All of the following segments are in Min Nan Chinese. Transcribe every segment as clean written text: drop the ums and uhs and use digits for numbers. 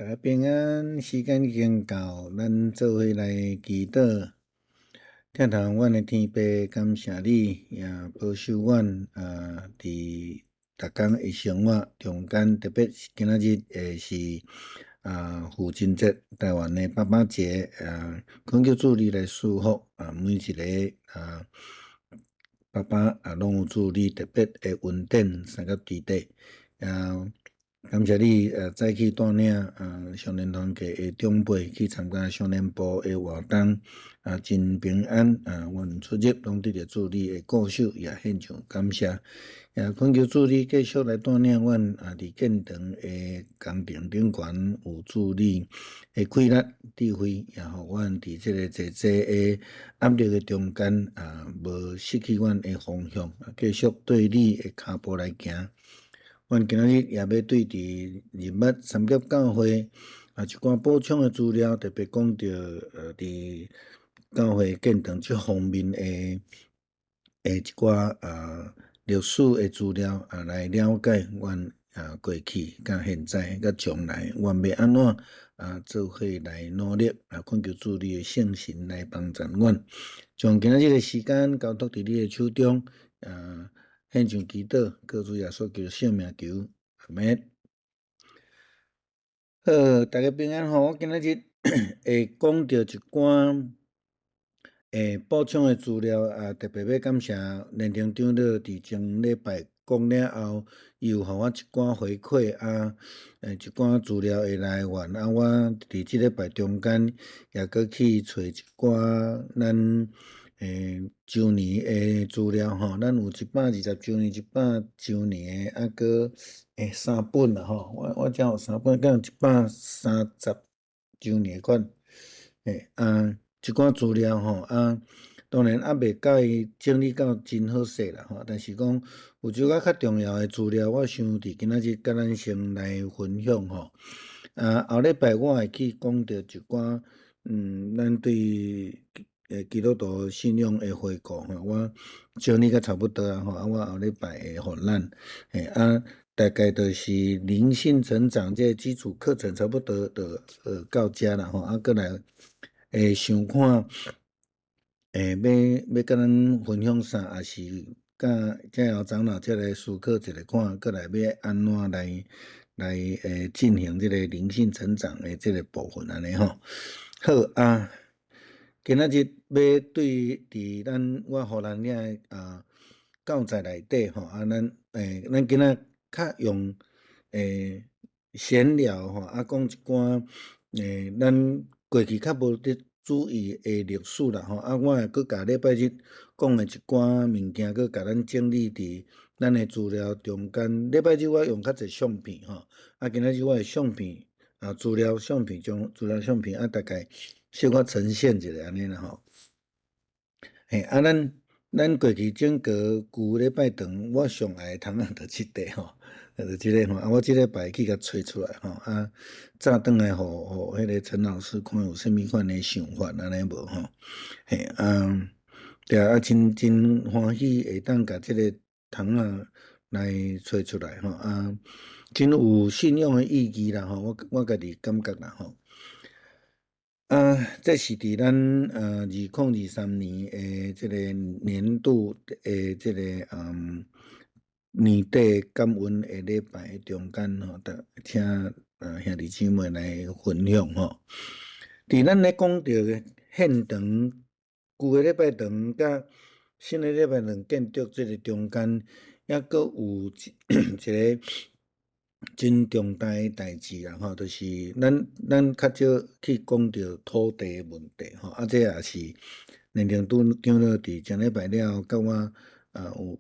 大家平安，時間已經到，咱做伙來祈禱。疼痛阮的天父，感謝你，也保守阮啊！佇逐工的生活中間，特別是今仔日的是父親節，台灣的爸爸節啊，懇求主你來賜福啊，每一个爸爸啊，攏有主你特別的恩典三甲佇底啊。感謝你，早起帶領少年團契的長輩去參加少年部的活動，真平安，阮出入攏得著主你的顧守，也獻上感謝。也懇求主你繼續來帶領阮，佇建堂的工程頂懸有主你的氣力、智慧，也予阮佇這个濟濟的壓力的中間，無失去阮的方向，繼續對你的跤步來行。阮今仔日也欲對佇人物三峽教會一寡補充的資料，特別講著佇教會建堂這方面的一寡歷史的資料來了解阮過去佮現在佮將來，阮欲按怎做伙來努力懇求主你的聖神來幫贊阮，將今仔日的時間交託佇你的手中獻上祈禱，靠主耶穌基督聖名求，阿們。好，大家平安吼！我今仔日會講著一寡補充的資料，特別欲感謝連長長老佇前禮拜講了後，伊有予我一寡回饋，一寡資料的來源，我佇這禮拜中間也閣去揣一寡咱周年的資料吼，咱有120週年、100週年的，閣三本啦吼，我遮有三本，敢有130週年的款，一寡資料吼，當然猶未共伊整理到真好勢啦吼，但是講有一寡較重要的資料，我想佇今仔日共咱先來分享吼。後禮拜我會去講著一寡，咱對基督徒信仰的回顧吼，我整理甲差不多啊吼，我後禮拜會予咱，大概就是靈性成長這个基礎課程差不多就到遮啦吼，閣來會想看，欲共咱分享啥，抑是佮正耀長老再來思考一下，看閣來欲按怎來進行這个靈性成長的這个部分按呢吼。好啊。今仔日欲對佇咱我予咱遐教材內底吼，咱今仔較用閒聊吼，講一寡咱過去較無咧注意的歷史啦吼，我會閣共禮拜日講的一寡物件，閣共咱整理佇咱的資料中間。禮拜日我用較濟相片吼，今仔日我的相片資料相片將資料相片大概小可呈現一下按呢啦吼。嘿，咱過去整個舊禮拜堂，我上愛的窗仔就這塊吼，就這个吼，我這禮拜去共揣出來吼，早轉來予彼个陳老師看有啥物款的想法按呢無吼？嘿，對啊，真歡喜會當共這个窗仔來揣出來吼，真有信仰的意義啦吼，我家己感覺啦吼。這是佇咱2023年的這个年度的這个年底感恩的禮拜中間吼，請兄弟姊妹來分享吼。佇咱咧講著獻堂舊的禮拜堂佮新的禮拜堂建築這个中間，猶閣有一个真重大的代誌啦吼，就是咱較少去講著土地的問題吼，這也是連長長老佇前禮拜了後，佮我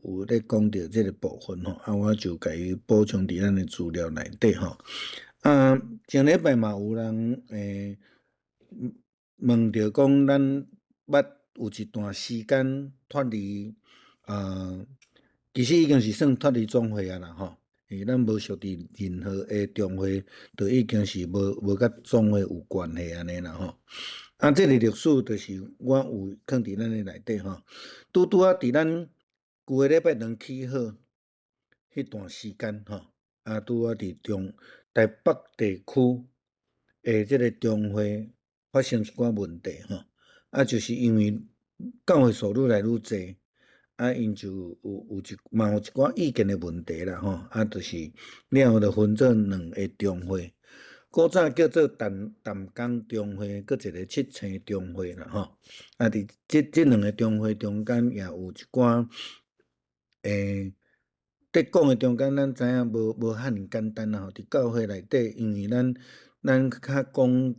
有咧講著這个部分吼，我就共伊補充佇咱的資料內底吼。前禮拜嘛有人問著講，咱捌有一段時間脫離，其實已經是算脫離總會啊啦吼。因為咱無屬佇任何的中會，就已經是無佮總會有關係按呢啦吼。這个歷史就是我有囥佇咱的內底吼。拄拄仔佇咱舊的禮拜堂起好彼段時間吼，拄仔佇中台北地區的這个中會發生一寡問題吼，啊，就是因為教會數愈來愈濟，啊，𪜶就有一寡意見的問題啦吼，啊，就是了後就分做兩个中會，古早叫做淡江中會，閣一个七星中會啦吼，啊，佇這兩个中會中間也有一寡佇講的中間，咱知影無遐爾簡單啦吼。佇教會內底，因為咱較講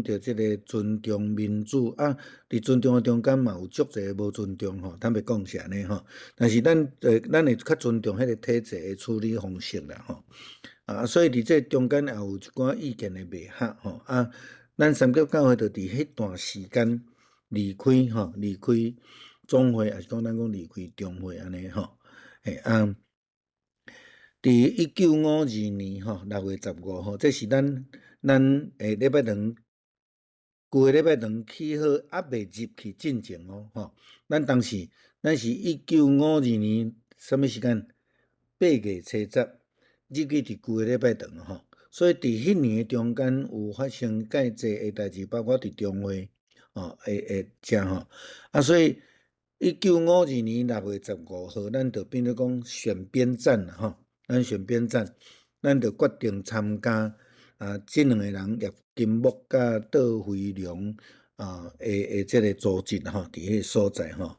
著這个尊重民主啊，佇尊重的中間嘛有足濟無尊重吼，坦白講是按呢吼。但是咱會較尊重彼个體制的處理方式啦吼。啊，所以佇這中間也有一寡意見的袂合吼。啊，咱三峡教會就佇彼段時間離開吼，離開總會，抑是講咱講離開中會按呢吼。嘿啊，佇1952年吼6月15號，這是咱禮拜堂，舊个禮拜堂起好，猶未入去進前哦吼。咱當時，咱是1952年啥物時間？8月初十入去佇舊个禮拜堂吼。所以佇彼年的中間有發生蓋濟的代誌，包括佇中會吼，會遮吼。啊，所以1952年6月15號，咱就變做講選邊站啦吼。咱選邊站，咱就決定參加啊，這兩个人葉金木佮杜飛龍啊的這个組織吼，佇彼个所在吼。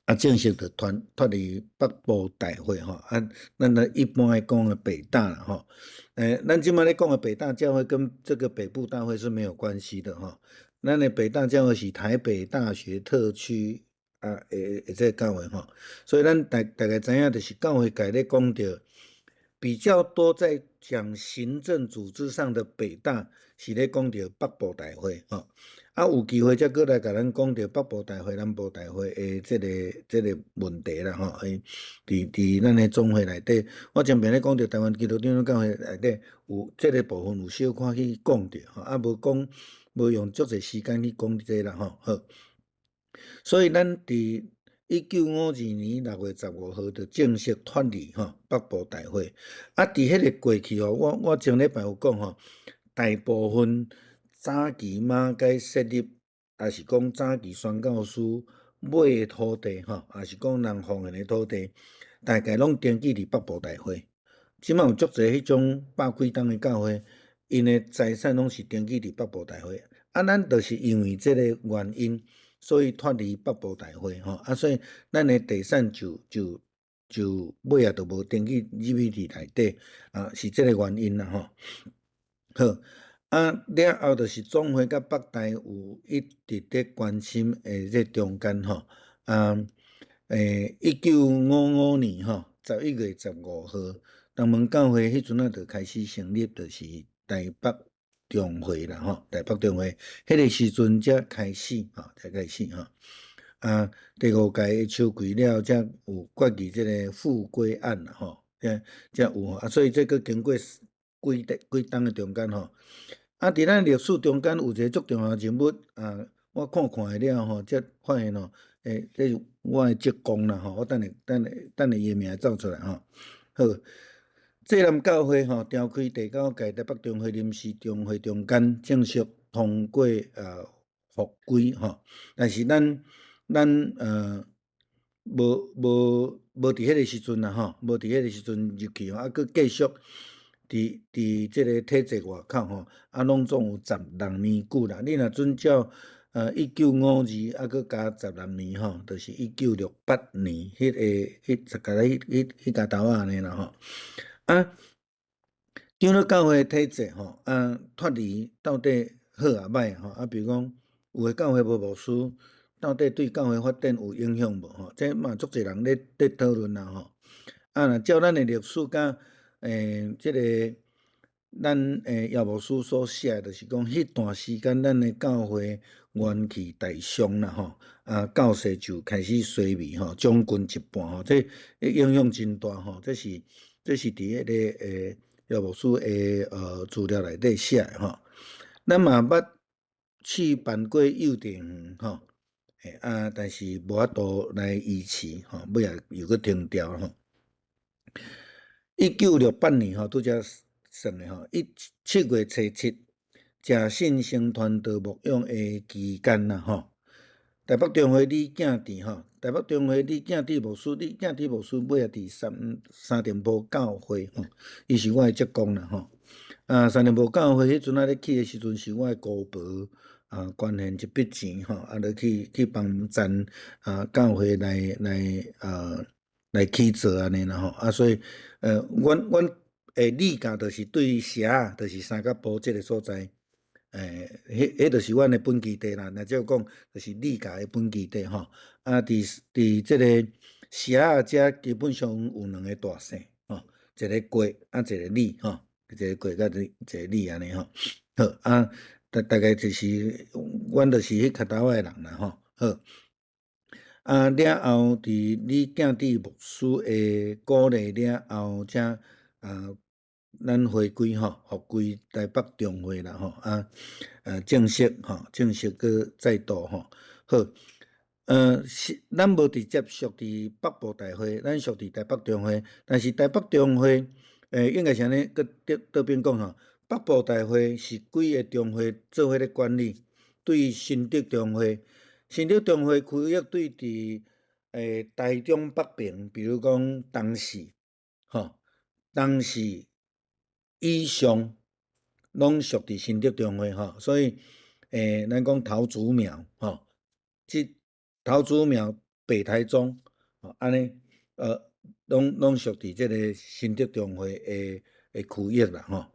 啊，正式就脫離北部大會吼，啊，咱咧一般來講的北大啦吼。咱這擺咧講的北大教會跟這个北部大會是沒有關係的吼。咱的北大教會是台北大學特區啊的這个教會吼，所以咱大概知影，就是教會界咧講著比較多在講行政組織上的北大是咧講著北部大會吼。啊，有機會才閣來共咱講著北部大會、南部大會的這个問題啦吼。佇咱的總會內底，我前面咧講著台灣基督長老教會內底有這个部分有小可去講著吼，啊，無講無用足濟時間去講這啦吼。好，所以咱佇1952年6月15號就正式脫離吼北部大會。啊，佇彼个過去吼，我前禮拜有講吼，大部分早期馬偕設立，抑是講早期宣教師買的土地吼，抑是講人奉獻的土地，大概攏登記佇北部大會。這擺有足濟彼種百幾棟的教會，𪜶的財產攏是登記佇北部大會。啊，咱就是因為這个原因，所以脫離北部大會吼。啊，所以咱的地產就尾仔就無登記入去佇內底，啊，是這个原因啦吼。好。啊，了後就是總會佮北大有一直咧關心的這中間吼，啊，1955年吼11月15號，東門教會彼陣仔就開始成立，就是台北中會啦吼，台北中會，彼个時陣才開始吼，才開始吼。啊，第五屆的秋季了，才有決議這个復歸案啦吼，才有啊，所以這閣經過幾冬的中間吼。啊，佇咱歷史中間有一个足重要的人物啊，我看看了吼，才發現吼，這是我的職工啦吼，我等下等下等下伊的名走出來吼。好，濟南教會吼，召開第九屆台北中會臨時中會中間正式通過復歸吼，但是咱無佇彼个時陣啦吼，無佇彼个時陣入去吼，啊，閣繼續。佇這个體制外口吼，啊，攏總有十六年久啦。你若準照1952，啊，閣加十六年吼，就是1968年，彼个彼十個彼彼跤頭仔按呢啦吼。啊，長老教會體制吼，啊，脫離到底好抑歹吼？啊，比如講有的教會無牧師，到底對教會發展有影響無吼？這嘛足濟人咧討論啦吼。啊，若照咱的歷史佮這个咱葉牧師所寫，就是講彼段時間，咱的教會元氣大傷啦吼，啊，教勢就開始衰微吼，將近一半吼，這影響真大吼，這是佇彼个葉牧師的資料內底寫的吼。咱嘛捌試辦過幼稚園吼，啊，但是無法度來維持吼，尾仔又閣停掉吼。1968年吼，拄才算的吼，7月初7，食信生傳道牧養的期間啦吼。台北中會李敬智吼，台北中會李敬智牧師，李敬智牧師尾仔佇三重埔教會吼，伊是我的職工啦吼。啊，三重埔教會彼陣仔咧起的時陣，是我的姑婆啊捐獻一筆錢吼，啊，落去幫贊啊教會來起做按呢啦吼。啊，所以阮的李家就是對社仔，就是三角埔這个所在。彼就是阮的本基地啦。若照講，就是李家的本基地吼。啊，佇這个社仔遮基本上有兩个大姓吼，一个郭，啊，一个李吼，一个郭佮一个李按呢吼。好，啊，大概就是，阮就是彼跤頭仔的人啦吼。好，啊，了後佇李敬智牧師的鼓勵了後，才啊，咱回歸吼，復歸台北中會啦吼，啊，正式吼，正式閣再度吼，好，是咱無直接屬佇北部大會，咱屬佇台北中會，但是台北中會，應該是按呢，閣倒轉講吼，北部大會是規个中會做伙咧管理，對新竹中會，新竹中會區域對佇台中北爿，比如講東勢，吼，東勢以上攏屬佇新竹中會吼，所以咱講桃竹苗吼，這桃竹苗北台中，吼，按呢，攏屬佇這个新竹中會的區域啦吼。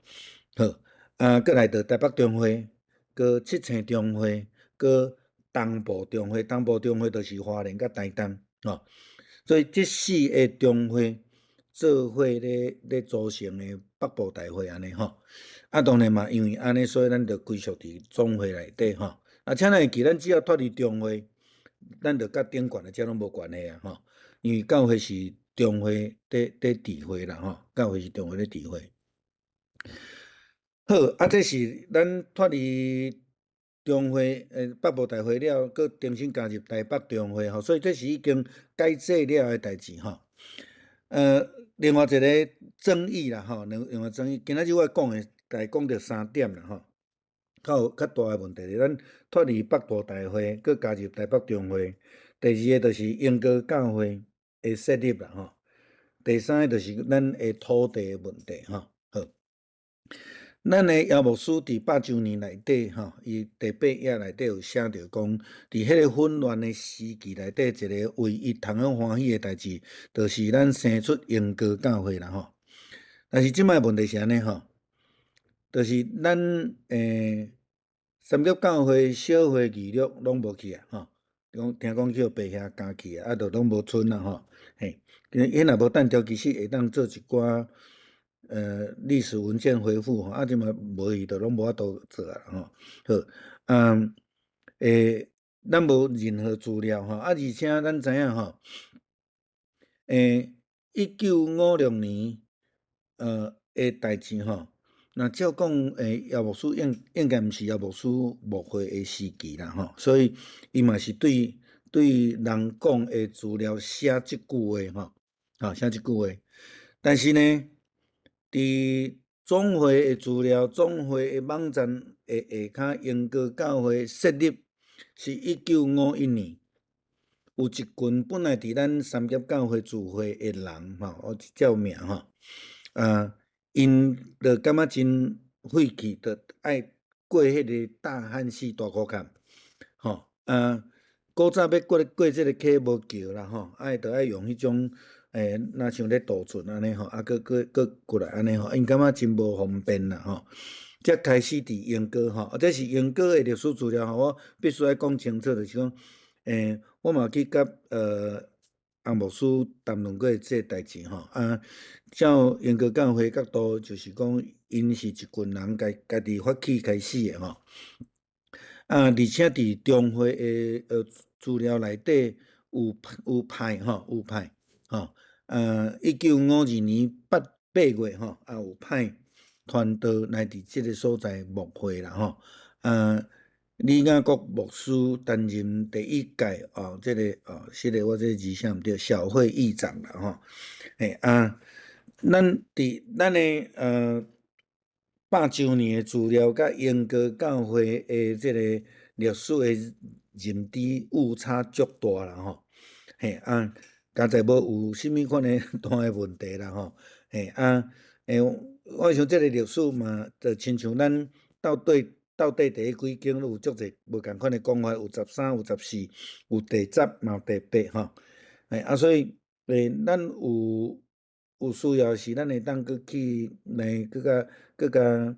好，啊，閣來著台北中會，閣七星中會，閣東部中會，東部中會就是花蓮佮台東吼，所以這四个中會做伙咧組成的北部大會按呢吼。啊，當然嘛，因為按呢，所以咱就歸屬佇總會內底吼。啊，請咱會記，咱只要脫離中會，咱就佮頂懸的這攏無關係啊吼。因為教會是中會佇治會啦吼，教會是中會咧治會。好，啊，這是咱脫離中會，北部大會了，閣重新加入台北中會吼，所以這是已經改制了的代誌吼。另外一个爭議啦吼，另外爭議，今仔日我講的大概講著三點啦吼，較有較大的問題是咱脫離北部大會，閣加入台北中會。第二个就是鶯歌教會的設立啦吼。第三个就是咱的土地的問題吼。好，咱的姚牧師佇百周年內底吼，伊第八頁內底有寫著講，佇彼个混亂的時期內底，一个唯一通好歡喜的代誌，就是咱生出鶯歌教會啦吼。但是這擺問題是按呢吼，就是咱三峽教會小會議錄攏無去啊吼，講聽講去予白兄監去啊，啊，就攏無賰啦吼，嘿，彼若無當著，其實會當做一寡歷史文件回復吼，啊，這擺無去，就攏無法度做啊吼。好，咱無任何資料吼，啊，而且咱知影吼，1956年的代誌吼，若照講，姚牧師應該毋是姚牧師牧會的時期啦吼，所以伊嘛是對人講的資料寫這句話吼，吼寫這句話，但是呢，佇總會的資料，總會的網站的下跤，鶯歌教會設立是1951年，有一群本來佇咱三峽教會聚會的人吼，我照名吼，啊，𪜶就感覺真費氣，就愛過彼个大漢溪大箍崁，吼，啊，古早欲過這个溪無橋啦吼，愛就愛用彼種。若像咧渡船按呢吼，啊，閣過來按呢吼，𪜶感覺真無方便啦吼。才開始佇鶯歌吼，啊，這是鶯歌的歷史資料吼，我必須愛講清楚，就是講，我嘛去佮洪牧師談論過這个代誌吼，啊，照鶯歌教會角度，就是講，𪜶是一群人家己發起開始的吼。啊，而且佇中會的資料內底有派吼，有派吼。1952年8月吼，啊有派傳道來佇這个所在牧會啦吼。啊，李雅國牧師擔任第一屆哦，這个哦，這个我這个字寫毋對，小會議長啦吼。嘿啊，咱佇咱的。百周年的資料，佮英國教會的這個歷史的認知誤差足大啦吼。嘿啊，佳哉無有啥物款的大的問題啦吼。嘿啊，欸，我想這個歷史嘛，就親像咱到底到底佇彼幾間有足濟無仝款的講法，有13，有14，有第十，嘛有第八吼。嘿啊，所以欸，咱有需要時，咱會當閣去來閣較閣較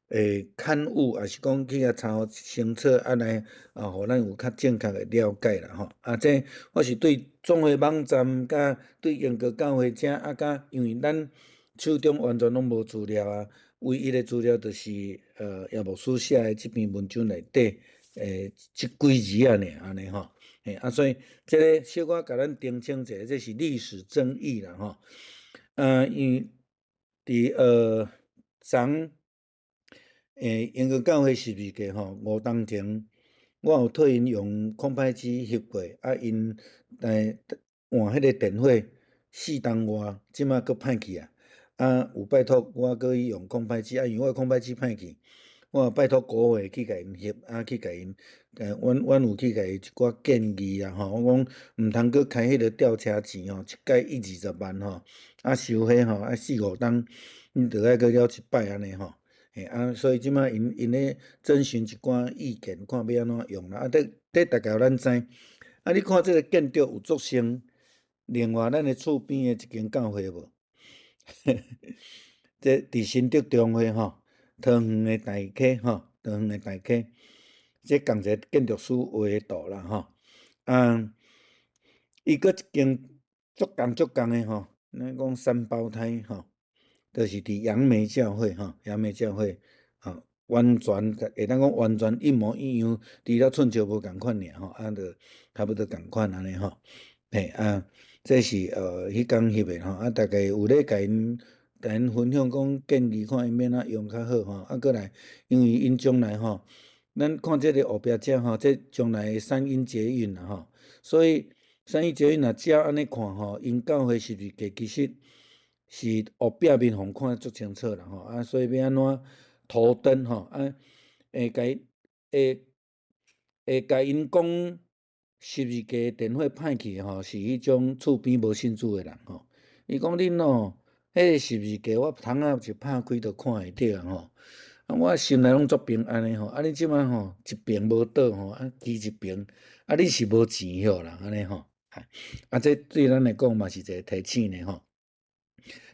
欸勘誤，抑是講去共查清楚，啊來啊，予咱有較正確的了解啦吼。啊，這我是對總會網站佮對英國教會遮啊，佮因為咱手中完全攏無資料啊，唯一的資料就是葉牧師寫的這篇文章內底，欸，這幾字仔爾按呢吼。嘿啊，所以這个小可共咱澄清一下，這是歷史爭議啦吼。因為佇昨欸英國教會十字架吼，5冬前我有替𪜶用空拍機翕過，啊，𪜶來換彼个電火4冬外，這馬閣歹去啊。啊，有拜託我閣去用空拍機，啊，因為我的空拍機歹去，我有拜託國會去共𪜶翕，啊，去共𪜶，阮有去共伊一寡建議啊吼，我講毋通閣開彼个吊車錢吼，一擺一二十萬吼，啊收彼吼，啊四五冬，你著愛閣了一擺按呢吼，嘿啊，所以這馬𪜶𪜶咧徵詢一寡意見，看欲按怎用啦。啊，這大概予咱知，啊，你看這个建築有足像另外咱的厝邊的一間教會無？這佇新竹中會吼，桃園的大溪吼，桃園的大溪，這仝一个建築師畫的圖啦吼。啊，伊閣一間足仝足仝的吼，咱講三胞胎吼，就是佇楊梅教會吼，楊梅教會吼，完全會當講完全一模一樣，除了寸尺無仝款爾吼，啊，就差不多仝款按呢吼。嘿啊，這是彼工翕的吼，啊，大概有咧共𪜶共𪜶分享講建議，看𪜶欲按怎用較好吼。啊，閣來，因為𪜶將來吼，咱看這个後壁遮吼，這將來的三鶯捷運啦吼，所以三鶯捷運若照按呢看吼，𪜶教會十字架其實是後壁面予看足清楚啦吼，啊，所以欲按怎塗燈吼，啊，會共會會共𪜶講十字架電火歹去吼，是彼種厝邊無信主的人吼。伊講恁哦，彼个十字架我窗仔一拍開就看會著吼。啊，我心內攏足平安的吼。啊，你這馬吼一爿無倒吼，啊，起一爿，啊，你是無錢許啦，按呢吼。啊，這對咱來講嘛是一个提醒呢吼。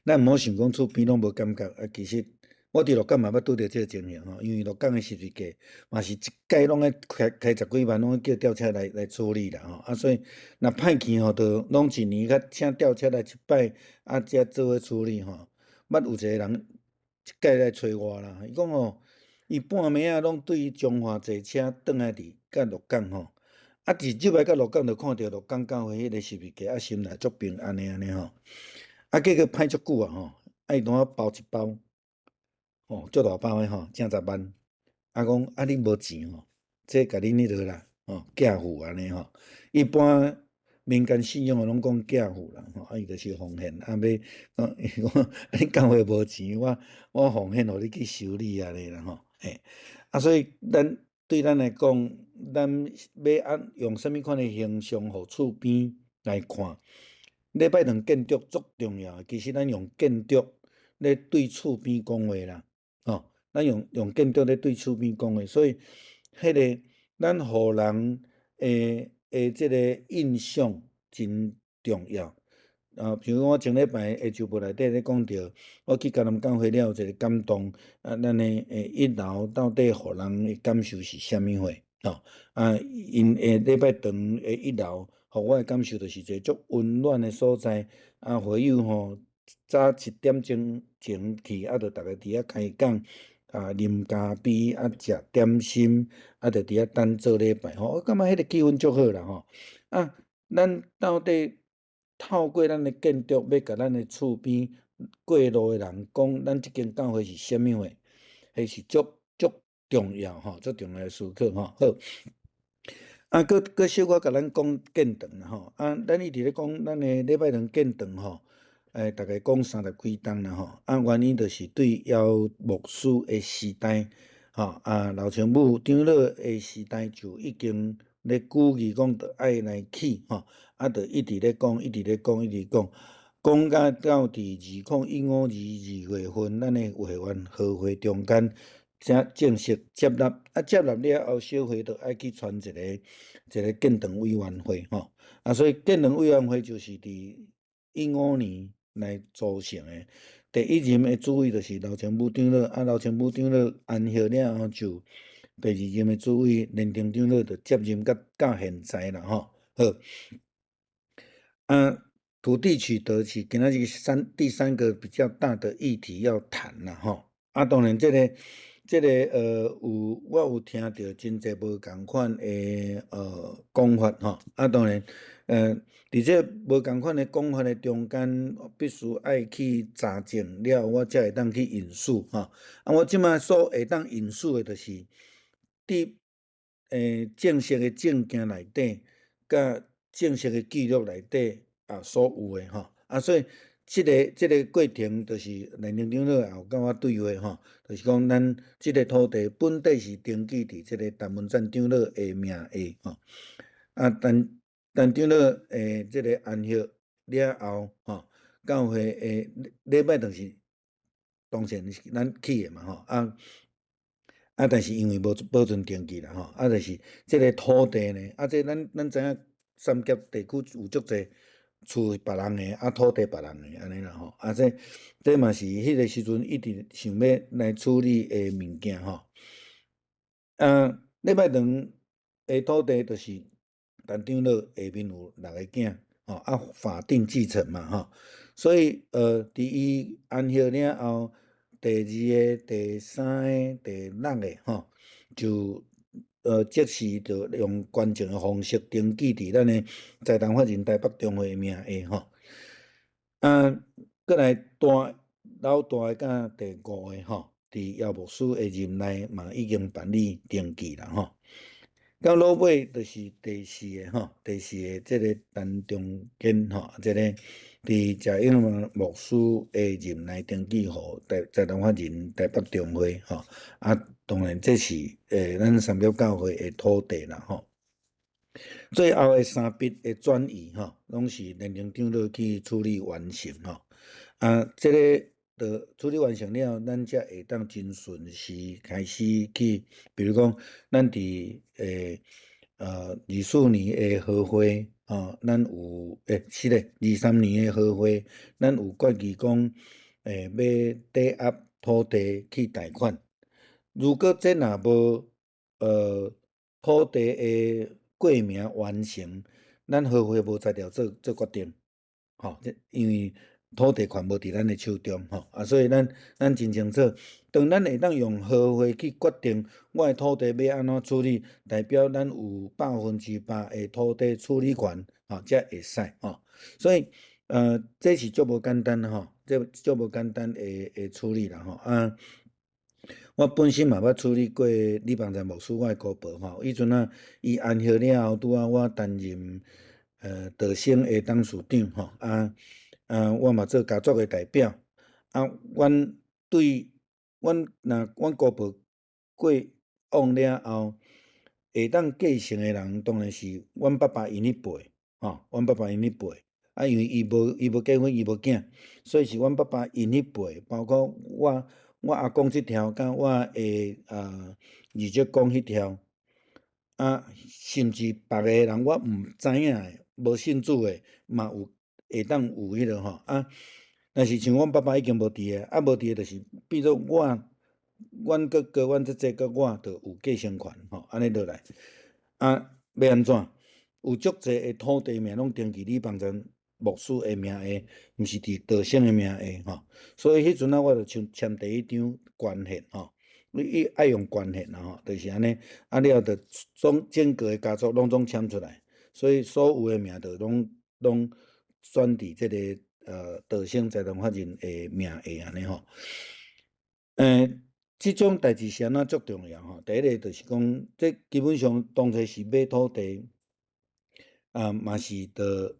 咱毋好想講厝邊攏無感覺，啊，其實我佇鹿港嘛捌拄著這个情形吼，因為鹿港的十字架嘛是一擺攏愛開開十幾萬，攏愛叫吊車來處理啦吼。啊，所以若歹去吼，就攏一年較請吊車來一擺，啊，才做伙處理吼。捌有一個人一擺來揣我啦，伊講吼，伊半暝仔攏對彰化坐車轉來佇到鹿港吼，啊，一入來到鹿港就看著鹿港教會彼个十字架，啊，心內足平安的按呢吼。啊，結果歹足久啊吼，啊，伊同我包一包，吼，足大包的吼，正十萬。啊，講啊，恁無錢吼，這共恁彼落啦，吼，寄付按呢吼。一般民間信仰的攏講寄付啦，吼，啊，伊就是奉獻，啊，欲講伊講啊，恁教會無錢，我奉獻予你去修理按呢啦吼，嘿。啊，所以咱對咱來講，咱欲按用啥物款的形象予厝邊來看？禮拜堂建築足重要的，其實咱用建築咧對厝邊講話啦，吼，咱用建築咧對厝邊講話，所以彼个咱予人的這个印象真重要。啊，比如我前禮拜下晝部內底咧講著，我去迦南教會了有一个感動，啊，咱的一樓到底予人的感受是啥物貨？吼，啊，𪜶的禮拜堂的一樓，予我的感受就是一个足溫暖的所在，啊，會友吼早一點鐘前去，啊，就逐家佇遐開講，啊，啉咖啡，啊，食點心，啊，就佇遐等做禮拜吼，我感覺彼个氣氛足好啦吼。啊，咱到底透過咱的建築，欲共咱的厝邊過路的人講，咱這間教會是啥物貨，彼是足足重要吼，足重要的思考吼。好。啊，閣閣小可共咱講建堂啦吼，啊，咱一直咧講咱的禮拜堂建堂吼，大概講30幾冬啦吼。啊，原因就是對姚牧師的時代，吼啊，老清母長老的時代就已經咧鼓勵講，著愛來起吼，啊，就一直咧講，一直咧講，一直講，講甲到佇2012年2月份，咱的會員合會中間才正式接納。啊，接納了後，小會就愛去傳一個建堂委員會吼。啊，所以建堂委員會就是佇15年來組成的。第一任的主委就是劉清武長老，啊，劉清武長老安息了後，就第二任的主委連亭長老就接任到現在啦吼。好，啊，土地取得是今仔日第三個比較大的議題要談啦吼。啊，當然這個有我有聽著真濟無仝款的講法吼。啊，當然，佇這無仝款的講法的中間，必須愛去查證了，我才會當去引述吼。啊，我這馬所會當引述的，就是佇正式的證件內底，佮正式的記錄內底啊所有的吼。啊，所以這個過程就是連亭長老也有佮我對話吼，就是講咱這個土地本底是登記佇這個陳文贊長老的名下吼。啊，陳陳長老的這個安息了後吼，教會的禮拜堂是當然是咱起的嘛吼，啊啊，但是因為無保存登記啦吼，啊，就是這個土地呢，啊，這咱知影三峽地區有足濟厝別人的，啊，土地別人的，按呢啦吼，啊，這嘛是彼個時陣一直想欲來處理的物件吼。啊，禮拜堂的土地就是陳長老下面有六个囝，吼，啊，法定繼承嘛吼，所以佇伊安息了後，第二个、第三个、第六个吼，就即時就用捐贈的方式登記佇咱的財團法人台北中會的名下吼。啊，閣來大老大的佮第五个吼，佇姚牧師的任內嘛已經辦理登記啦吼。到落尾就是第四个吼，第四个這個陳中堅吼，這個佇謝永牧師的任內登記予台財團法人台北中會吼。啊，當然這是咱三峽教會的土地啦吼。最後的三筆的轉移吼，攏是連亭長老去處理完成吼。啊，這個就處理完成了，咱才會當真順時開始去，比如講，咱佇24年的合會吼，咱有是咧，23年的合會，咱有決議講，欲抵押土地去貸款。如果這若無土地的過名完成，咱合會無才調做決定，吼，這因為土地權無佇咱的手中，吼，啊，所以咱真清楚，當咱會當用合會去決定我的土地欲按怎處理，代表咱有100%的土地處理權，吼，才會使，吼。所以，這是足無簡單吼，這足無簡單的處理啦，吼，啊，我本身嘛捌處理過李邦才牧師我的姑婆吼，彼陣啊，伊安息了後，拄仔我擔任道生的董事長吼，啊。啊，我嘛做家族的代表。啊，阮對阮若阮姑婆過往了後，會當繼承的人當然是阮爸爸𪜶彼輩，吼，阮爸爸𪜶彼輩。啊，因為伊無結婚，伊無囝，所以是阮爸爸𪜶彼輩，包括我阿公這條，佮我的二叔公彼條，啊，甚至別个人我毋知影的，無信主的，嘛有會當有彼個吼啊。但是像阮爸爸已經無佇个，啊無佇个就是變做我，阮哥哥、阮姐姐佮我就有繼承權吼，按呢落來。啊，欲按怎？有足濟的土地名攏登記李邦珍牧師的名下，毋是佇道生的名下吼。所以彼陣啊，我就簽簽第一張權限吼。你愛用權限啦吼，就是按呢。啊了後就總整個的家族攏總簽出來，所以所有的名就攏轉佇這個道生財團法人的名下按呢吼。這種代誌是按怎足重要吼？第一个就是講，這基本上當初是買土地，啊嘛是著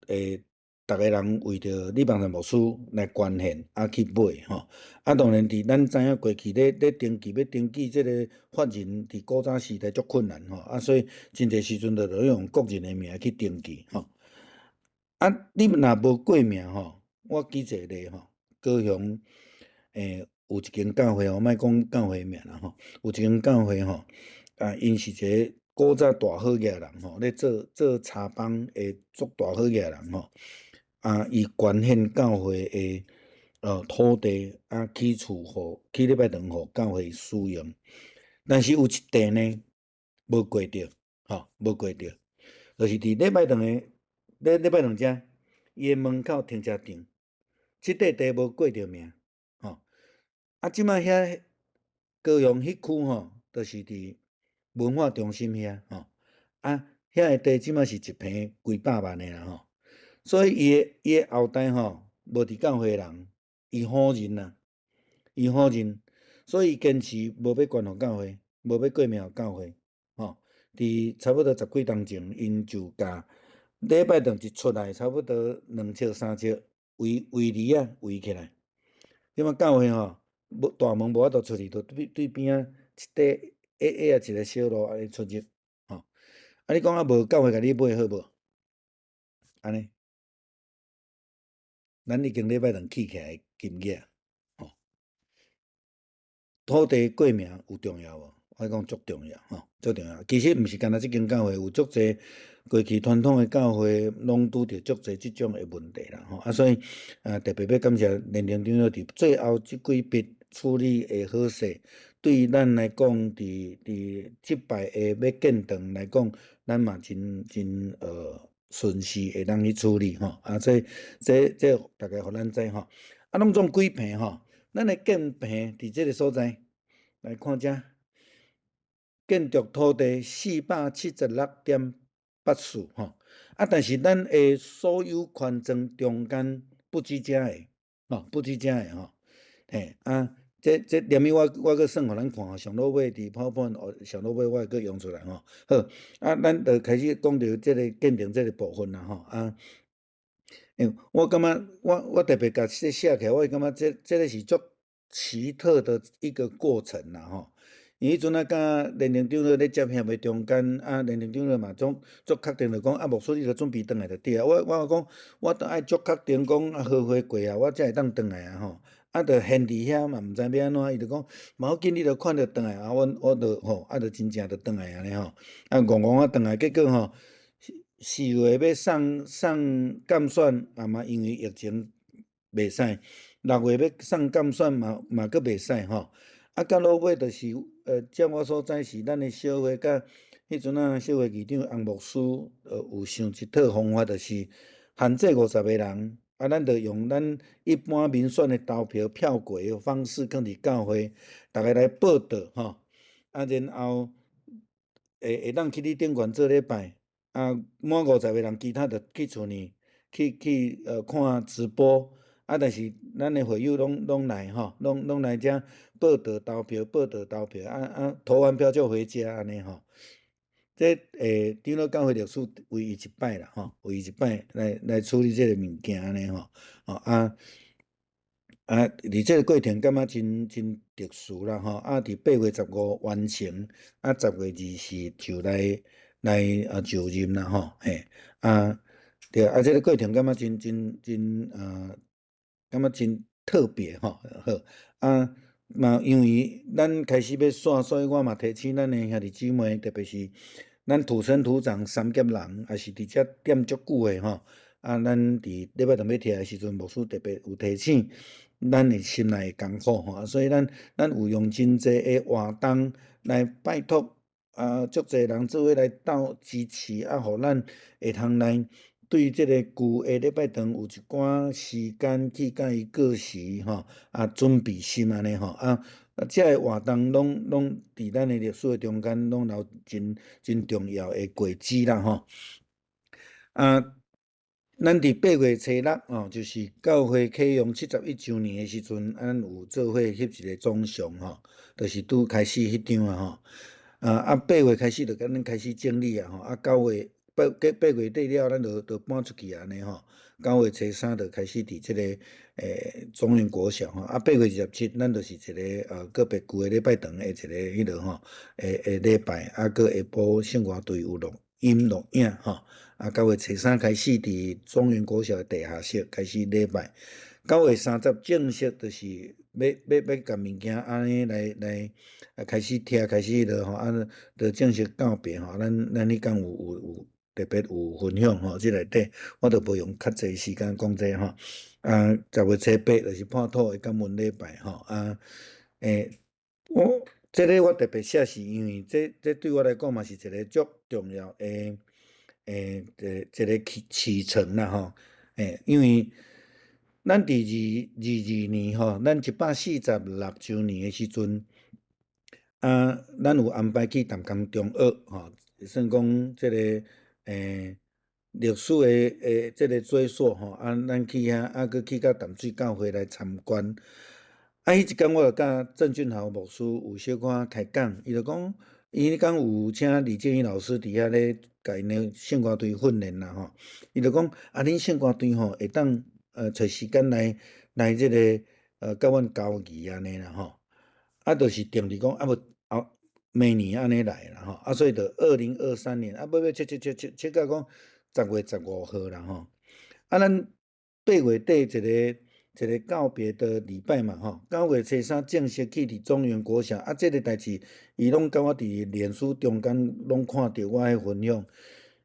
會逐个人為著李邦臣牧師來捐獻，啊去買吼。啊，當然佇咱知影過去咧咧登記欲登記這个法人，佇古早時代足困難吼，啊，所以真濟時陣就著用個人的名去登記吼。啊，你若無過名吼，我舉一个例吼，高雄有一間教會吼，莫講教會名啦吼，有一間教會吼，啊，𪜶是一个古早大好額人吼，咧做做茶幫的足大好額人吼，啊，伊捐獻教會的土地啊，起厝予起禮拜堂予教會使用，但是有一塊呢，無過著，吼，無過著，就是佇禮拜堂的咧禮拜堂遮，伊的門口停車場，這塊地無過著名，吼，啊，這擺遐高雄彼區吼，就是佇文化中心遐，吼，啊，遐个地這擺是一坪幾百萬的啦，吼，所以伊的後代吼，無佇教會的人，伊否認啦，伊否認，所以堅持無欲捐予教會，無欲過名予教會，吼，佇差不多十幾冬前，𪜶就共禮拜堂一出來，差不多2尺3尺圍圍籬仔圍起來，這擺教會吼，無大門無法度出去，就對對邊仔一塊矮矮仔一个小路按呢出入，吼。啊，你講啊無教會共你買好無？按呢，咱已經禮拜堂起起來金額，吼，土地過名有重要無？我講足重要，吼，足重要。其實毋是干焦這間教會，有足濟過去傳統的教會攏拄著足濟這種的問題啦，吼。啊，所以啊，特別欲感謝連榮長老佇最後這幾筆處理的好勢，對咱來講，佇佇這擺的欲建堂來講，咱嘛真真順勢會當去處理吼。啊，這這這大概予咱知吼。啊，攏總幾坪吼？咱的建坪佇這个所在來看遮。建築土地476.84吼，啊，但是咱的所有權狀中間不止遮个，吼，不止遮个吼，嘿，啊，這這連咪我我閣算予咱看吼，上落尾佇 PowerPoint 上落尾我會閣用出來吼，好，啊，咱就開始講著這个建堂這个部分啦吼，啊，欸，我感覺我我特別共這寫起來，我會感覺這這个是足奇特的一個過程啦吼。因彼陣啊，佮連榮長老咧接洽的中間，啊，連榮長老嘛總足確定就講，啊，牧師你著準備轉來就對啊。我我講，我著愛足確定講，啊，合伙過啊，我才會當轉來啊吼。啊，著現佇遐嘛，毋知欲按怎，伊就講，無要緊，你著看著轉來啊。阮我著吼，啊，著真正著轉來按呢吼。啊，戇戇啊轉來，結果吼，4月欲送送鑑選，啊嘛因為疫情袂使，6月欲送鑑選嘛嘛閣袂使吼。啊，到落尾就是，照我所知是咱的小會佮彼陣啊，小會議長洪牧師，有想一套方法，就是限制50個人，啊，咱就用咱一般民選的投票票決的方式，囥佇教會，逐个來報到吼，啊，然後會會當去你頂懸做禮拜，啊，滿50個人，其他就去厝裡去去看直播。啊！但是咱的會友攏攏來吼，攏攏來遮報到投票，報到投票，啊啊，投完票就回家按呢吼。這長老教會歷史唯一一擺啦吼，唯一一擺來來處理這个物件按呢吼。吼啊啊！佇這个過程感覺真真特殊啦吼。啊，佇8月15完成，啊，10月24就來來啊就任啦吼。嘿，啊對啊，這个過程感覺真真真啊。感覺真特別吼，好啊嘛，因為咱開始欲散，所以我嘛提醒咱的兄弟姊妹，特別是咱土生土長三峽人，也是佇遮踮足久的吼。啊，咱佇禮拜堂欲徛的時陣，牧師特別有提醒咱的心內的艱苦吼，所以咱咱有用真濟的活動來拜託啊，足濟人做伙來鬥支持啊，予咱會通來對這个舊的禮拜堂有一寡時間去共伊過時吼，啊，準備心按呢吼，啊，這个活動攏攏佇咱的歷史的中間攏留真真重要的過子啦吼。啊，咱佇8月初6吼，就是教會啟用71週年的時陣，咱有做伙翕一个總相吼，就是拄開始彼張啊吼。啊啊，8月開始就共咱開始整理啊吼，啊9月。八月底了，咱就搬出去按呢吼。9月初3就開始佇這個中原國小吼，啊8月27，咱就是一個個別舊的禮拜堂的一個彼落吼，的禮拜，啊閣下晡聖歌隊有錄音錄影吼，啊9月初3開始佇中原國小的地下室開始禮拜，9月30正式就是欲共物件按呢來開始拆開始彼落吼，啊就正式告別吼，咱彼工有特別有分享吼，這內底我就無用較濟時間講這吼。啊，10月初8就是破土的感恩禮拜吼。啊，我這个我特別寫是因為這對我來講嘛是一個足重要的一個起程啦吼。因為咱佇2022年吼，咱146週年的時陣，啊，咱有安排去淡江中學吼，算講這个歷史的這个追溯吼，啊，咱去遐，啊，閣去到淡水教會來參觀。啊，彼一工我就佮鄭俊豪牧師有小可開講，伊就講，伊彼工有請李建義老師佇遐咧共𪜶的聖歌隊訓練啦吼。伊就講，啊，恁聖歌隊吼會當揣時間來這个佮阮交誼按呢啦吼。啊，就是定佇講，啊無後明年按呢來啦吼。啊，所以就2023年，啊，尾尾切切切切切到講10月15號啦吼。啊，咱8月底一個告別的禮拜嘛吼，9月初3正式去佇中原國小，啊，這个代誌伊攏共我佇臉書中間攏看著我的分享，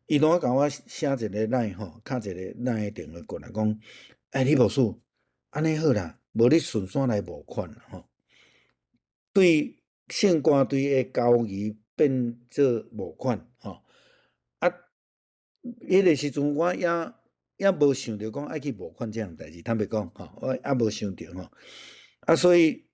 伊攏共我寫一個 LINE 吼，敲一個 LINE 的電話過來講，欸，李牧師，按呢好啦，無你順紲來募款吼，對聖歌隊的交誼變做募款吼，啊，彼个時陣我猶無想著講愛去募款這項代誌，坦白講吼，我猶無想著吼，啊，所以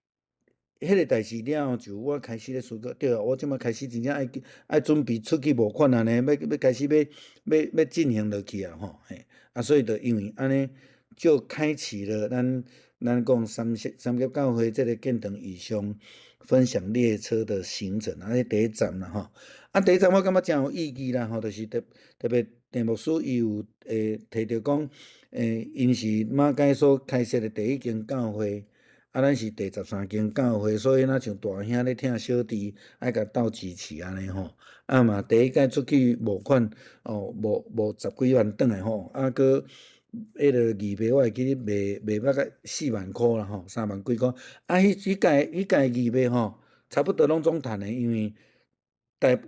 彼个代誌了後，就我開始咧思考，對啊，我這擺開始真正愛準備出去募款啊呢，欲開始欲進行落去啊吼，嘿，啊，所以就因為按呢，就開啟了咱講三峽教會這个建堂異象分享列車的行程，啊，第一站啦吼，啊，第一站我感覺誠有意義啦吼，就是特別鄭牧師伊有提著講，𪜶是馬偕所開設的第一間教會，啊，咱是第13間教會，所以若像大兄咧疼小弟，愛共鬥支持按呢吼。啊嘛，第一擺出去募款，哦，募十幾萬轉來吼，啊，閣彼个義賣我會記得賣捌個4萬箍啦吼，3萬幾箍。啊，彼屆義賣吼，差不多攏總趁的，因為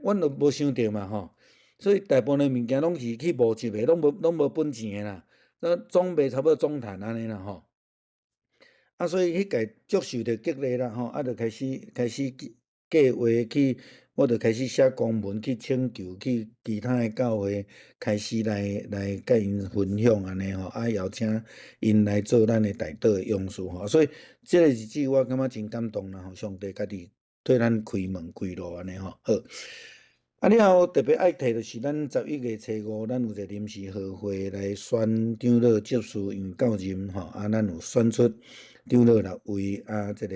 阮都無想著嘛吼。所以大部分的物件攏是去募集的，攏無本錢的啦。那總賣差不多總趁按呢啦吼。啊，所以彼屆足受著激勵啦吼，啊，就開始計劃去，我就開始寫公文去請求去其他的教會，開始來共𪜶分享按呢吼，啊，邀請𪜶來做咱的代禱的勇士吼。所以這个日子我感覺真感動啦吼，上帝家己替咱開門開路按呢吼，好。啊，了後特別愛提就是咱11月初5，咱有一個臨時合會來選長老執事，因為到任吼，啊，咱有選出長老六位，啊，這個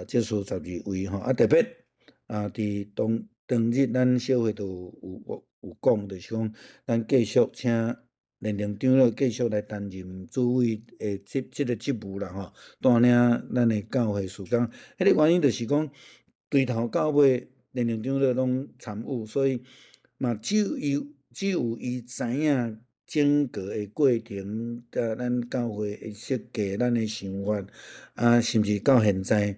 執事12位吼，啊，特別啊，佇當日咱小會都有講，就是講咱繼續請連長長老繼續來擔任主委的這個職務啦吼，帶領咱的教會事工。彼个原因就是講，對頭到尾連長長老攏參與，所以嘛只有伊知影整個的過程，佮咱教會的設計、咱的想法，啊，甚至到現在，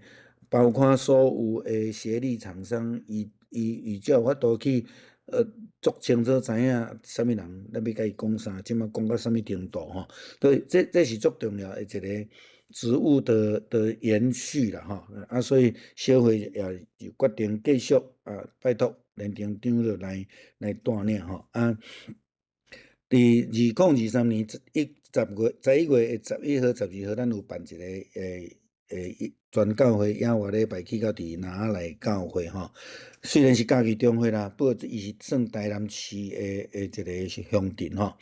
包括所有的協力廠商，伊才有法度去足清楚知影啥物人，咱欲共伊講啥，這馬講到啥物程度吼。所以這是足重要的一個職務的延續啦吼。啊，所以小會也就決定繼續啊，拜託連長長老來帶領吼。啊，佇2023年11月的11號、12號，咱有辦一個全教會野外禮拜去到佇拿來教會吼。雖然是家己中會啦，不過伊是算台南市的一個鄉鎮吼。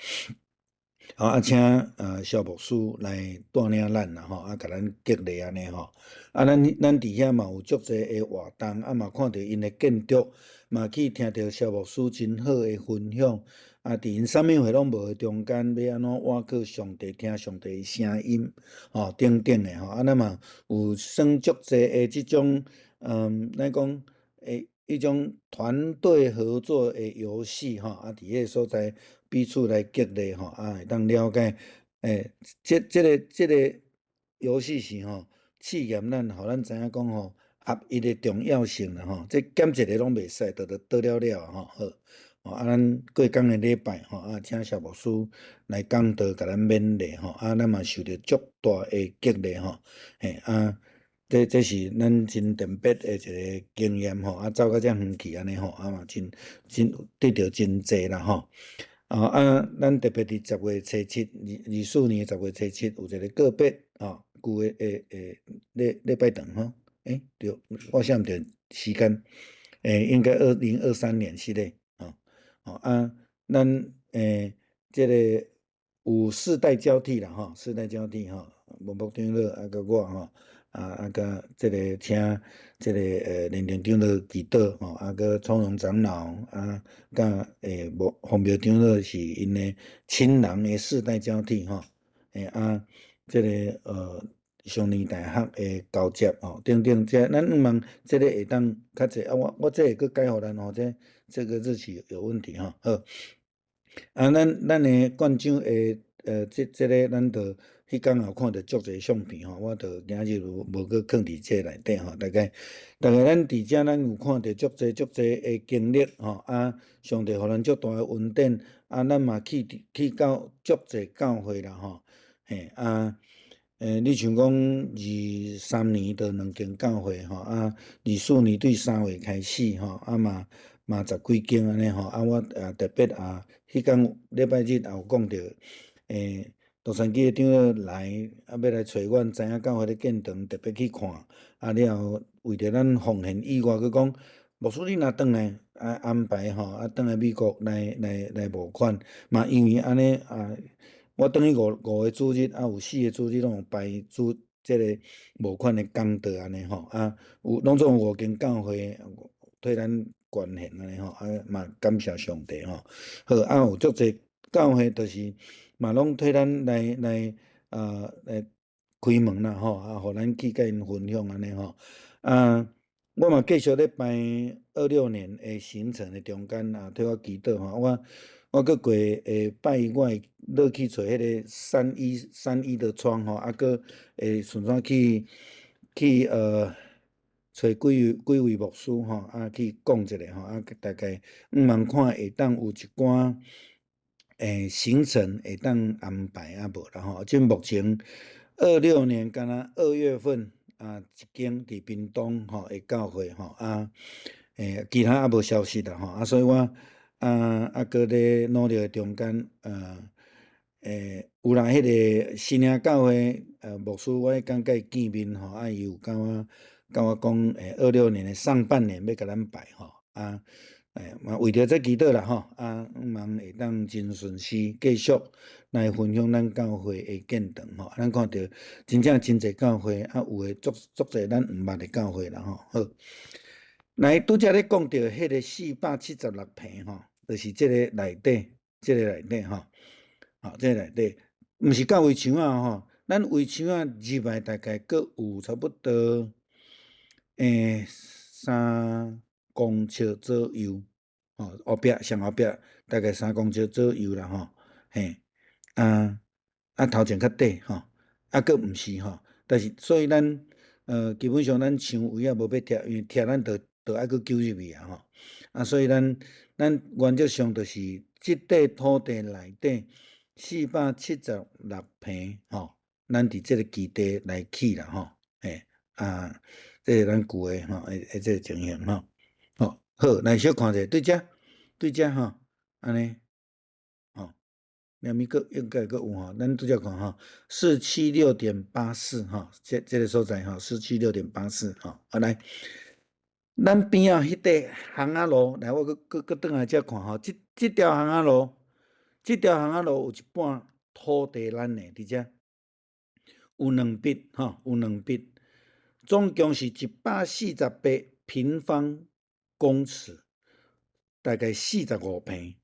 好啊，請蕭牧師來帶領咱啦吼，啊，共咱激勵按呢吼。啊，咱佇遐嘛有足濟的活動，啊嘛看著𪜶的建築，嘛去聽著蕭牧師真好的分享。啊，佇𪜶啥物貨攏無的中間，欲按怎倚靠上帝，聽上帝的聲音，吼，等等的吼。啊，咱嘛有耍足濟的這種，咱講的彼種團隊合作的遊戲，吼，啊，佇彼個所在彼此來激勵，吼，啊，會當了解，這個遊戲是吼，試驗咱，予咱知影講吼，合一的重要性啦，吼，這減一个攏袂使，就倒了了吼，好。吼，啊，咱過工的禮拜吼，啊，請蕭牧師來講道，共咱勉勵吼，啊，咱嘛受著足大的激勵吼，嘿，啊，這是咱真特別的一个經驗吼，啊，走到遮遠去按呢吼，啊嘛真真得著真濟啦吼。啊，咱特別佇10月初7，2024年10月初7有一个個別吼，舊的禮拜堂吼，欸，對，我寫毋著時間，欸，應該2023年是咧。吼啊，咱這个有世代交替啦吼，世代交替吼，文博長老啊，佮我吼，啊佮這个請這个連長長老祈禱吼，啊佮聰榮長老啊，佮無方廟長老是𪜶的親人的世代交替吼，欸啊，這个上年大學的交接吼，等等，這咱向望這个會當較濟啊，我這會閣改予咱吼，這個日期有問題吼，好。啊，咱的館長的這個咱就彼工也看著足濟相片吼，我就今日無閣囥佇這內底吼，大概咱佇遮咱有看著足濟足濟的經歷吼，啊，上帝予咱足大的恩典，啊，咱嘛去到足濟教會啦吼，嘿啊。你像講23年就兩間教會吼，啊，24年對3月開始吼，啊嘛十幾間按呢吼，啊我也特別啊，彼工禮拜日也有講著，洛杉磯的長老來，啊欲來揣阮，知影教會咧建堂，特別去看，啊了後為著咱奉獻以外，閣講牧師你若轉來啊安排吼，啊轉來美國來募款，嘛因為按呢啊。我轉去五個主日，啊有四個主日攏有排主這个募款的講道按呢吼，啊有攏總有五間教會替咱捐獻按呢吼，啊嘛感謝上帝吼。好，啊有足濟教會就是嘛攏替咱來開門啦吼，啊，予咱去共𪜶分享按呢吼。啊，我嘛繼續咧排26年的行程的中間啊，替我祈禱吼，我閣過下拜一我會落去揣彼个三一的窗吼，啊，閣會順續去揣幾位牧師吼，啊去講一下吼，啊大概向望看會當有一寡行程會當安排啊無啦吼。這目前26年敢若2月份啊，一間佇屏東吼的教會吼啊，其他猶無消息啦吼，啊，所以我啊，閣咧努力的中間，有啦，彼个新營教會牧師，我彼工佮伊見面吼，啊，伊有共我講，26年的上半年欲共咱排吼，啊，嘛為著這祈禱啦吼，啊，望會當真順時繼續來分享咱教會的建堂吼，咱看著真正真濟教會，啊，有的足足濟咱毋捌的教會啦吼，好，來拄才咧講著彼個476坪吼，就是這個內底，這個內底吼，吼，這個內底，毋是到圍牆仔吼，咱圍牆仔入來大概閣有差不多3公尺左右，吼，後壁上後壁大概三公尺左右啦吼，嘿，啊頭前較短吼，啊閣毋是吼，但是所以咱基本上咱牆圍仔無欲拆，因為拆咱就愛閣救入去啊吼，啊所以咱原則上就是這塊土地內底476坪吼，咱佇這個基地來起啦吼，嘿，啊，這是咱舊的吼，的這個情形吼，吼好，來小看者，對遮，對遮吼，按呢，吼，兩面閣應該閣有吼，咱拄才看吼，476.84吼，這個所在吼，四七六點八四吼，好來，咱邊仔彼塊巷仔路，來我閣轉來遮看吼，這條巷仔路，這條巷仔路有一半土地咱的佇遮，有兩筆吼，有兩筆，總共是148平方公尺，大概45坪，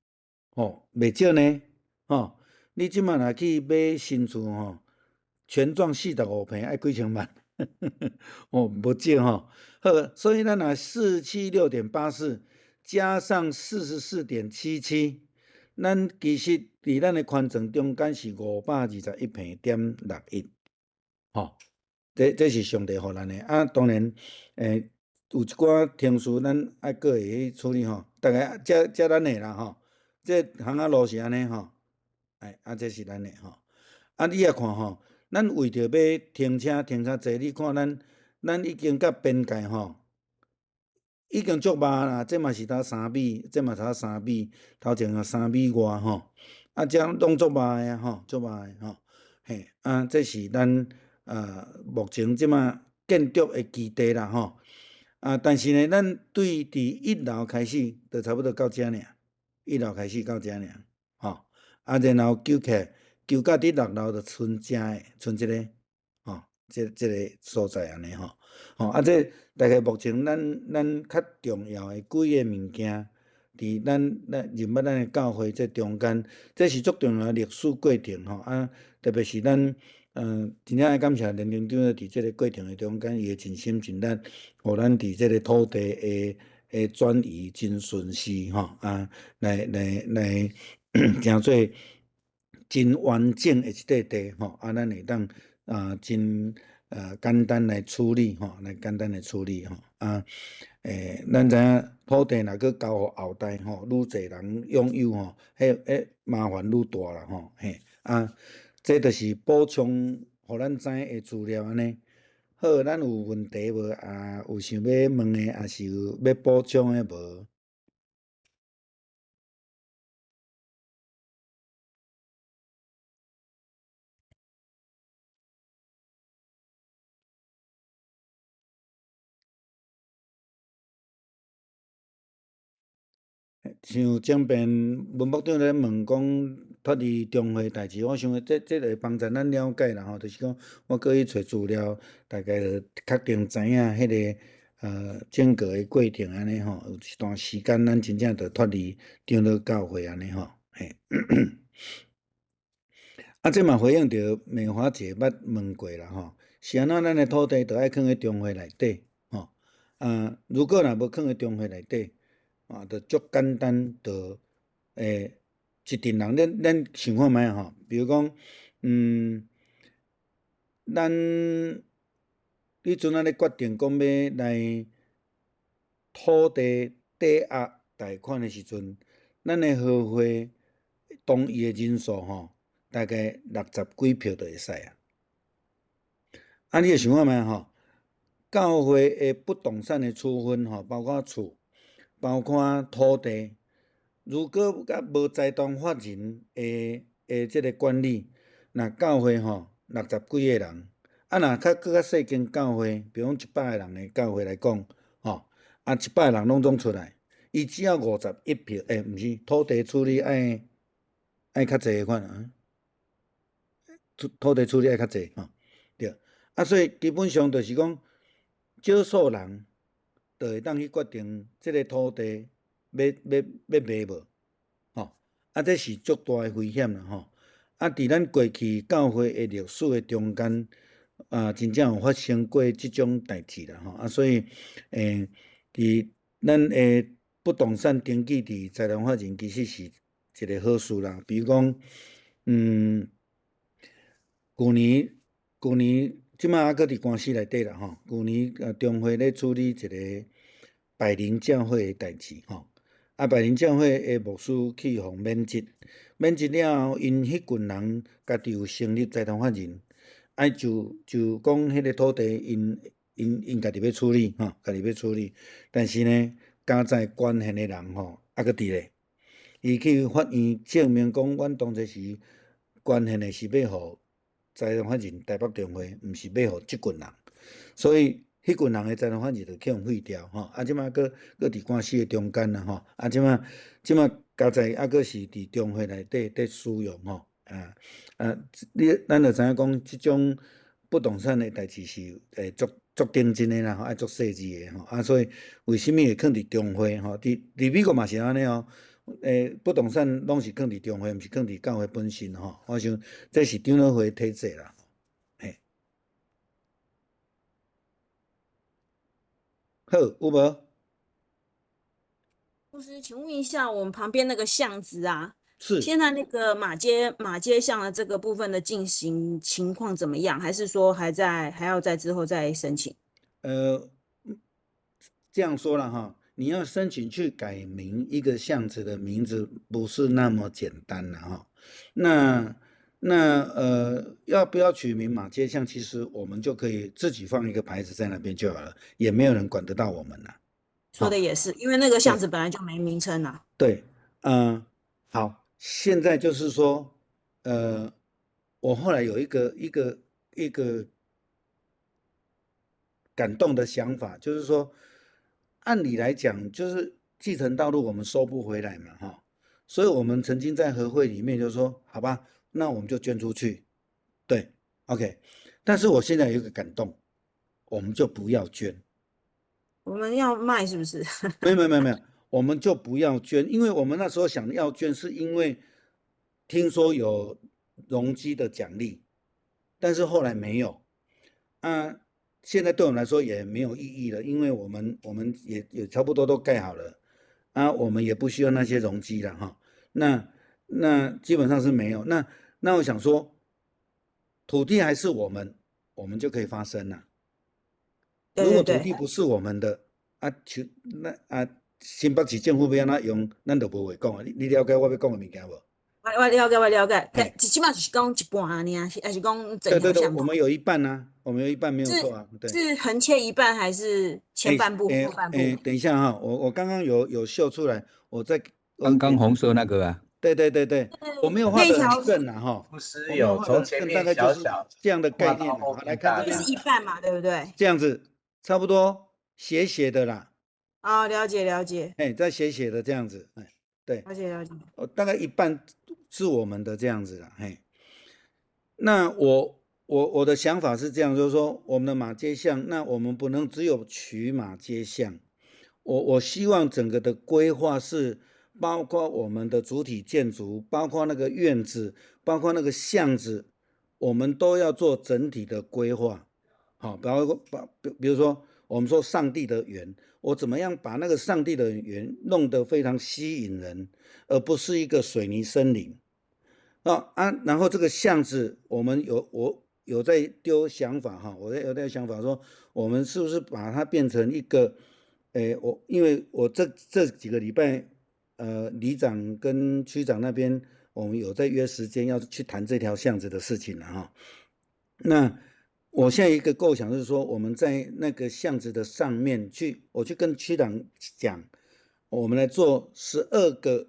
吼，袂少呢，吼，你這馬若去買新厝吼，權狀45坪愛幾千萬，哦，無少吼。好，所以咱若476.84加上44.77，咱其實佇咱的權狀中間是521.61坪，吼，這是上帝予咱的。啊，當然，有一寡程序咱愛閣會去處理吼，大概這咱的啦吼，這巷仔路是按呢吼，哎，啊，這是咱的吼。啊，你也看吼，咱為著欲停車停較濟，你看咱已經佮邊界吼，已經足密啦，這嘛是頭3米，這嘛頭三米，頭前有3米外吼，啊，這攏足密的吼，足密的吼，嘿，啊，這是咱目前這馬建築的基地啦吼，啊，但是呢，咱對佇一樓開始，就差不多到遮爾，一樓開始到遮爾，吼，啊，然後糾起來，糾到佇六樓就賰遮的，賰這个，吼，這個所在按呢吼，吼，啊，這大概目前咱較重要的幾个物件，佇咱認捌咱的教會這中間，這是足重要的歷史過程吼，啊，特別是咱，真正愛感謝連長長佇這個過程的中間，伊的盡心盡力，予咱佇這個土地的轉移真順勢吼，啊，來成做真完整的一塊地吼，啊，咱會當啊真簡單來處理吼，來簡單來處理吼，啊，咱知影土地若閣交予後代吼，愈濟人擁有吼，彼麻煩愈大啦吼，嘿，啊，這就是補充予咱知的資料按呢。好，咱有問題無？啊，有想欲問的，抑是有欲補充的無？像前邊文牧長咧問講脫離中會代誌，我想這會幫助咱了解啦吼，就是講我閣去揣資料，大概就確定知影彼个整個的過程按呢吼，有一段時間咱真正就脫離長老教會按呢吼，嘿。啊，這嘛回應著美華姐捌問過啦吼，是按怎咱的土地著愛囥佇中會內底吼？啊，如果若無囥佇中會內底，啊，就足簡單，就一陣人，咱想看覓吼？比如講，咱彼陣仔咧決定講欲來土地抵押貸款的時陣，咱的合會同意的人數吼，大概六十幾票就會使啊。啊，你會想看覓吼？教會的不動產的處分吼，包括厝，包括土地，如果佮無財團法人的這个管理，若教會吼六十幾个人，啊若較閣較細間教會，比如講100个人的教會來講，吼，啊100个人攏總出來，伊只要51票，毋是土地處理愛較濟款啊，土地處理愛較濟吼，對，啊所以基本上就是講少數人就會當去決定這个土地欲賣無，吼，啊這是足大的危險啦吼，啊佇咱過去教會的歷史的中間，啊真正有發生過這種代誌啦吼，啊所以，佇咱的不動產登記佇財團法人其實是一个好事啦，比如講，舊年這馬猶閣佇官司內底啦吼，舊年中會咧處理一个百靈教會的代誌吼，啊百靈教會的牧師去予免職，免職了後，𪜶彼群人家己有成立財團法人，啊就講彼个土地𪜶家己欲處理吼，家己欲處理，但是呢，家在關係的人吼，猶閣佇咧，伊去法院證明講，阮當初時捐獻的是欲予財團法人台北中會，毋是欲予這群人，所以彼群人的財團法人就去予廢掉吼。啊，這馬閣佇官司的中間啦吼。啊，這馬家在猶閣是佇中會內底佇使用吼。啊啊，咱就知影講，這種不動產的代誌是足足認真的啦，吼，愛足細緻的吼。啊，所以為啥物會囥佇中會吼？佇美國嘛是按呢哦。不動產攏是囥佇中會，毋是囥佇教會本身吼。我想這是長老會體制啦。嘿，好，有無？牧師，請問一下，我們旁邊那個巷子啊，是現在那個馬街巷的這個部分的進行情況怎麼樣？還是說還要在之後再申請？這樣說了哈，你要申請去改名一個巷子的名字，不是那麼簡單了哈。那要不要取名馬街巷？其實我們就可以自己放一個牌子在那邊就好了，也沒有人管得到我們了。說的也是，因為那個巷對子本來就沒名稱啊。對，嗯，好，現在就是說，我後來有一個感動的想法，就是說，按理來講，就是繼承道路我們收不回來嘛，哈，所以我們曾經在和會裡面就說，好吧，那我們就捐出去，對，OK，但是我現在有一個感動，我們就不要捐。我們要賣是不是？沒有沒有沒有沒有，我們就不要捐，因為我們那時候想要捐，是因為聽說有容積的獎勵，但是後來沒有。啊，現在對我們來說也沒有意義了，因為我們也差不多都蓋好了，啊，我們也不需要那些容積了哈。那基本上是沒有。那我想說，土地還是我們，我們就可以發聲了。如果土地不是我們的，啊，就那啊，新北市政府欲按怎用，咱就無話講啊。你了解我欲講的物件無？我了解，我了解。但最起碼就是講一半爾，還是講整對對對，我們有一半啊，我們有一半沒有錯啊。對，是橫切一半還是前半部後半部？等一下哈，我剛剛有秀出來，我在剛剛紅色那個啊。對對對對，我沒有畫得很正啊哈。不是有從前面小小這樣的概念，好，來看這邊是一半嘛，對不對？這樣子差不多斜斜的啦。啊，了解了解。哎，在斜斜的這樣子，哎，對，了解了解。大概一半是我們的這樣子啦，嘿。那我的想法是這樣，就是說我們的馬街巷，那我們不能只有取馬街巷，我希望整個的規劃是包括我們的主體建築，包括那個院子，包括那個巷子，我們都要做整體的規劃。好，包括比如說我們說上帝的園，我怎麼樣把那個上帝的園弄得非常吸引人，而不是一個水泥森林。啊，然後這個巷子，我們我有在丟想法哈，我有在想法說，我們是不是把它變成一個，我因為我這幾個禮拜，里長跟區長那邊，我們有在約時間要去談這條巷子的事情了哈。那我現在一個構想是說，我們在那個巷子的上面去，我去跟區長講，我們來做12個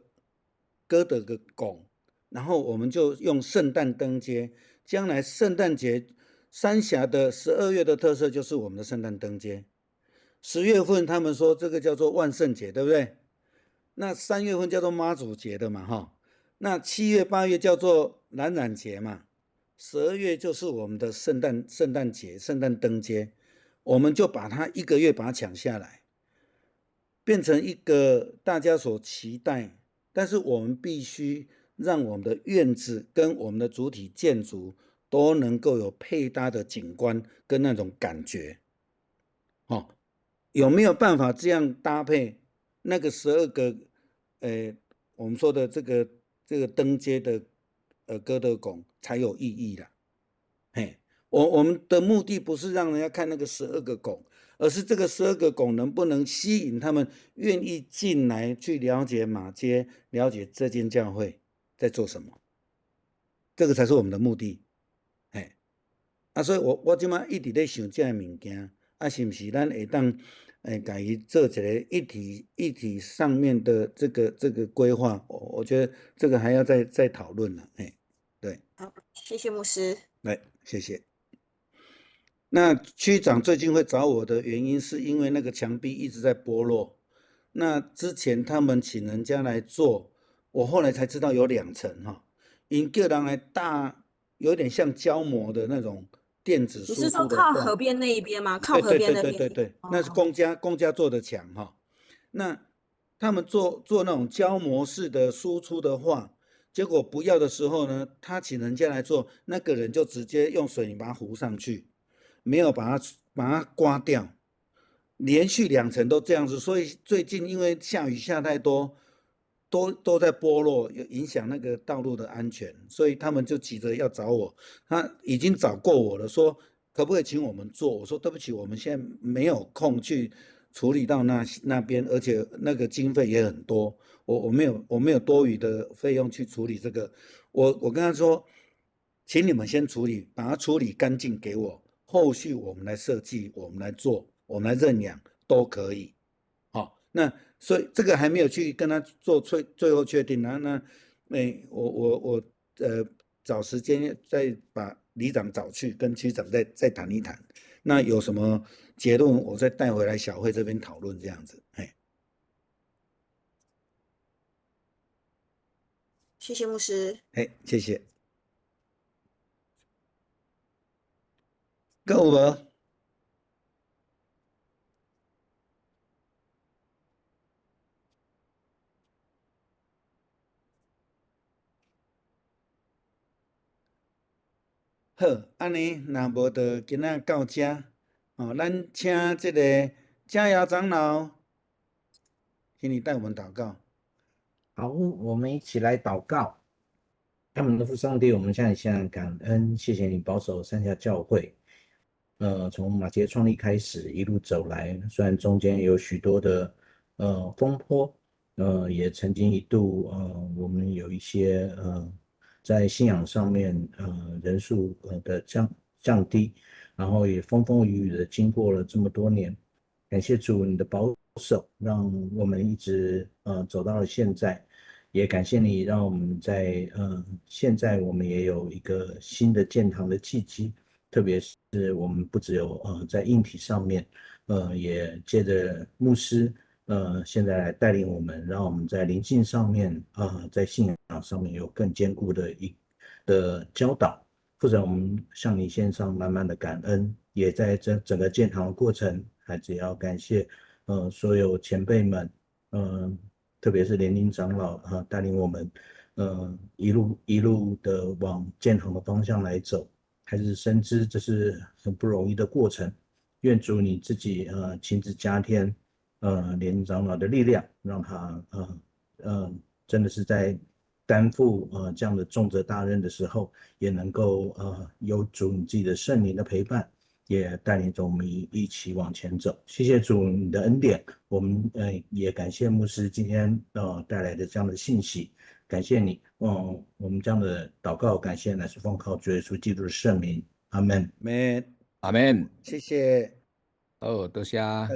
哥德的拱。然後我們就用聖誕燈街，將來聖誕節三峽的12月的特色就是我們的聖誕燈街。10月份他們說這個叫做萬聖節，對不對？那3月份叫做媽祖節的嘛，哈。那7月8月叫做藍染節嘛。12月就是我們的聖誕節、聖誕燈街，我們就把它一個月把它搶下來，變成一個大家所期待，但是我們必須讓我們的院子跟我們的主體建築都能夠有配搭的景觀跟那種感覺，哦，有沒有辦法這樣搭配那個12個，我們說的這個燈街的哥德拱才有意義啦。嘿，我們的目的不是讓人家看那個十二個拱，而是這個十二個拱能不能吸引他們願意進來去了解馬街，了解這間教會在做什麼，這個才是我們的目的。嘿，啊，所以我這馬一直咧想這个物件，啊，是毋是咱會當共伊做一個一體上面的這個規劃？我覺得這個還要再討論了。嘿，對。好，謝謝牧師。來，謝謝。那區長最近會找我的原因，是因為那個牆壁一直在剝落。那之前他們請人家來做，我後來才知道有兩層哈，𪜶叫人來打，有點像膠膜的那種電子你是說靠河邊那一邊嗎？靠河邊那邊？對對對對對，那是公家做的牆哈。那他們做那種膠膜式的輸出的話，結果不要的時候呢，他請人家來做，那個人就直接用水泥把它糊上去，沒有把它刮掉，連續兩層都這樣子，所以最近因為下雨下太多，都在剝落，有影響那個道路的安全，所以他們就急着要找我，他已經找過我了，說可不可以請我們做？我說對不起，我們現在沒有空去處理到那邊，而且那個經費也很多，我沒有多餘的費用去處理這個。我跟他說，請你們先處理，把它處理乾淨給我，後續我們來設計，我們來做，我們來認養都可以。好，那所以這個還沒有去跟他做最後確定啊。那，我找時間再把里長找去跟區長再談一談。那有什麼結論，我再帶回來小會這邊討論這樣子。嘿，謝謝牧師。嘿，謝謝。閣有無？好，按呢，若無就今仔到這，哦，咱請這個佳瑤長老，請你帶我們禱告。好，我們一起來禱告。愛我們的父上帝，我們向你獻上感恩，謝謝你保守三峽教會。從馬偕創立開始，一路走來，雖然中間有許多的風波，也曾經一度我們有一些在信仰上面，人數的降低，然後也風風雨雨的經過了這麼多年，感謝主你的保守，讓我們一直走到了現在，也感謝你讓我們在現在我們也有一個新的建堂的契機，特別是我們不只有在硬體上面，也借著牧師現在來帶領我們，讓我們在靈性上面在信仰上面有更堅固的一的教導。父神，我們向你獻上滿滿的感恩，也在這整個建堂的過程，還是要感謝所有前輩們，特別是連林長老啊，帶領我們一路一路的往建堂的方向來走，還是深知這是很不容易的過程。願主你自己親自加添連長老的力量，讓他真的是在擔負這樣的重責大任的時候，也能夠有主你自己的聖靈的陪伴，也帶領着我們一起往前走。謝謝主你的恩典，我們也感謝牧師今天帶來的這樣的信息，感謝你，我們這樣的禱告感謝乃是奉靠主耶穌基督的聖名，阿門。阿門，謝謝。好，多謝。